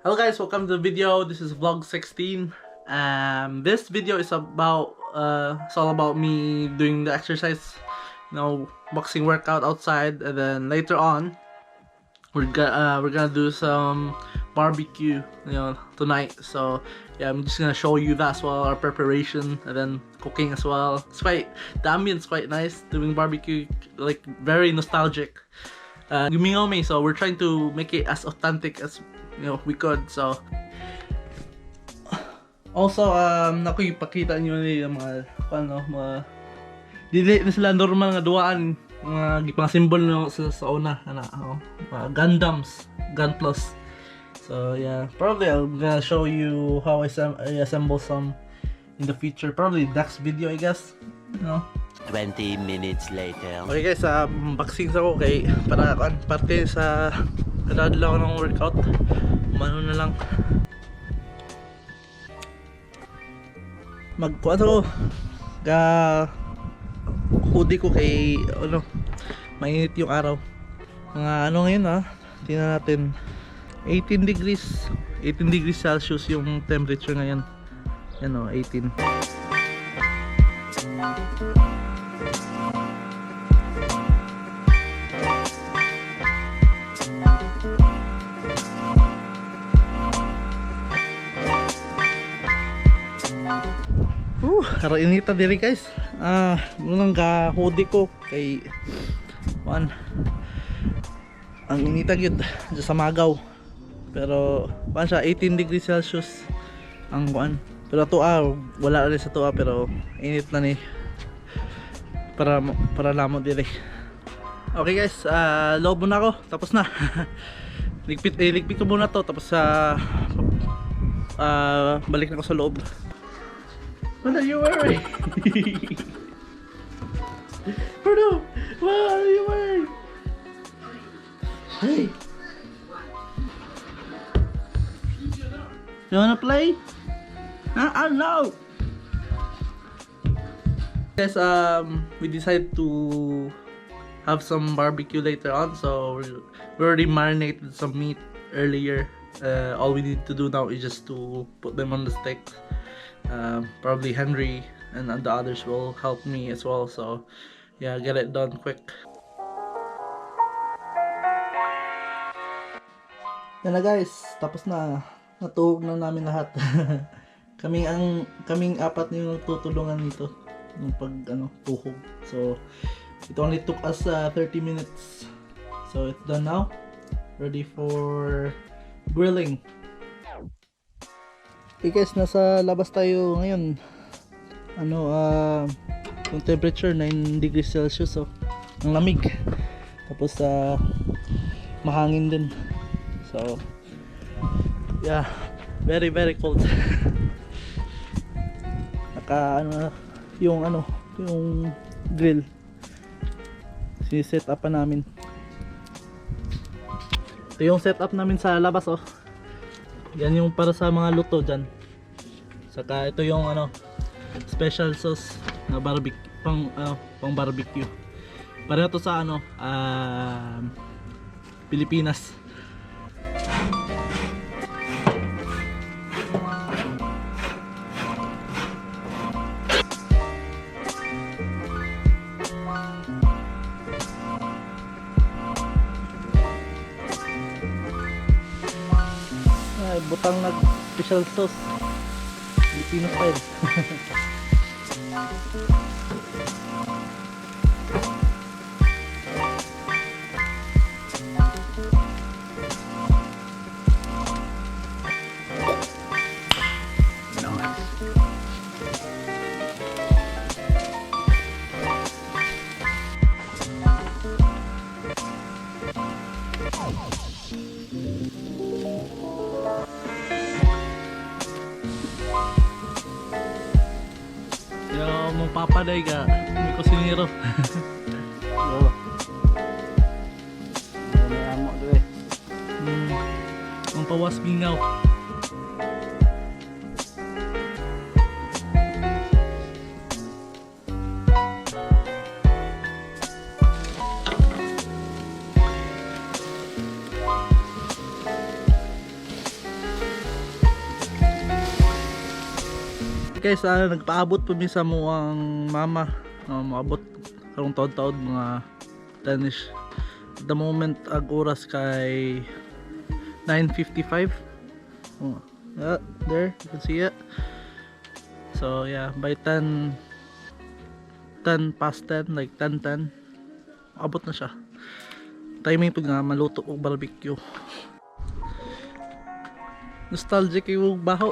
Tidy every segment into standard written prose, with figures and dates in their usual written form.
Hello guys, welcome to the video. This is vlog 16. This video is about it's all about me doing the exercise, boxing workout outside, and then later on we're gonna do some barbecue tonight. So yeah, I'm just gonna show you that as well, our preparation, and then cooking as well. It's quite the ambience quite nice doing barbecue, like very nostalgic. Gimingaw mi, so we're trying to make it as authentic as we could. So also naku, ipakita niyo ni yung mga ano, mga dili na sila normal nga duwaan, mga gipang symbol no sa una ana, oh, mga Gundams, Gunpla. So yeah, probably I'm gonna show you how I assemble some in the future, probably next video, I guess. 20 minutes later. Okay guys, boxing sa ko kay para kuan parte sa kada adlaw ng workout. Umano na lang. Magkuan ko ga hoodie ko kay ano, mainit yung araw. Mga ano ngayon ah, tingnan natin, 18 degrees, 18 degrees Celsius yung temperature ngayon. Yan oh, 18. Kara inita diri guys. Ah, munang ga hoodie ko kay kuan. Ang inita gyud dyan sa Magaw. Pero kuan siya, 18 degrees Celsius ang kuan. Pero ato wala rin sa tuwa, pero init na ni para namo diri. Okay guys, loob muna ako. Tapos na. Ligpit ko muna to, tapos sa balik na ako sa loob. What are you wearing? Bruno, what are you wearing? Hey. You wanna play? I don't know. Guys, we decided to have some barbecue later on, so we already marinated some meat earlier. All we need to do now is just to put them on the sticks. Probably Henry and the others will help me as well, so yeah, get it done quick. Yan na guys, tapos na. Natuhog na namin lahat. Kaming apat na yung nagtutulungan nito ng pag ano, tuhog. So it only took us 30 minutes. So it's done now. Ready for grilling. Okay guys, nasa labas tayo ngayon. Ano, yung temperature 9 degrees Celsius, so ang lamig. Tapos mahangin din. So yeah, very very cold. Naka ano yung ano, yung grill. Sinet up pa namin. Ito yung setup namin sa labas oh. Yan yung para sa mga luto dyan. Saka ito yung ano, special sauce na barbecue, pang barbecue. Pareho to sa ano, Pilipinas. Ay, butang nag special sauce. Filipino style. Yo, mong papa day ka, may kusinero. Oh. May amo doon eh. Ang pawas mingaw. Alright guys, nagpaabot po mi sa among mama. No, moabot karong taod-taod mga 10ish. At the moment, ag oras kay 9:55. Oh, yeah, there, you can see it. So yeah, by 10, 10 past 10, like 10:10, abot na siya. Timing pud nga maluto og barbecue. Nostalgic yung baho.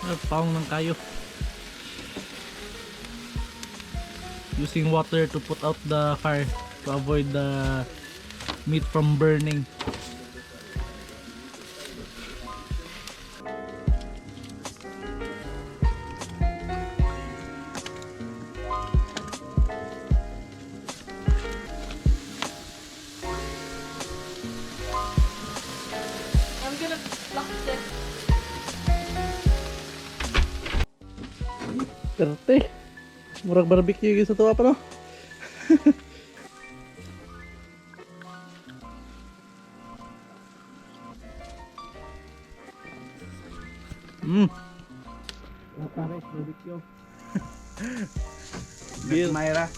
Ay, paong ng kayo. Using water to put out the fire to avoid the meat from burning. I'm gonna lock this. Perte. Murag barbecue gyud sa tuwa pa, no? Pare, barbecue. Bill. Mayra.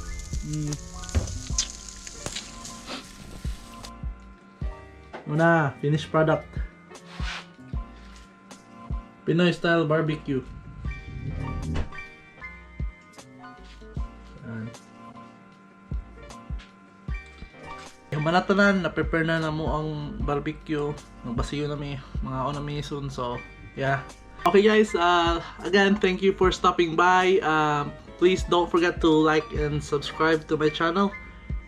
Una, finished product. Pinoy style barbecue. Yan. Yung manatanan, na-prepare na namo ang barbecue. Magbasiyo na mi, mga na mi soon. So, yeah. Okay guys, again, thank you for stopping by. Please don't forget to like and subscribe to my channel.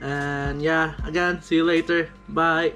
And yeah, again, see you later. Bye.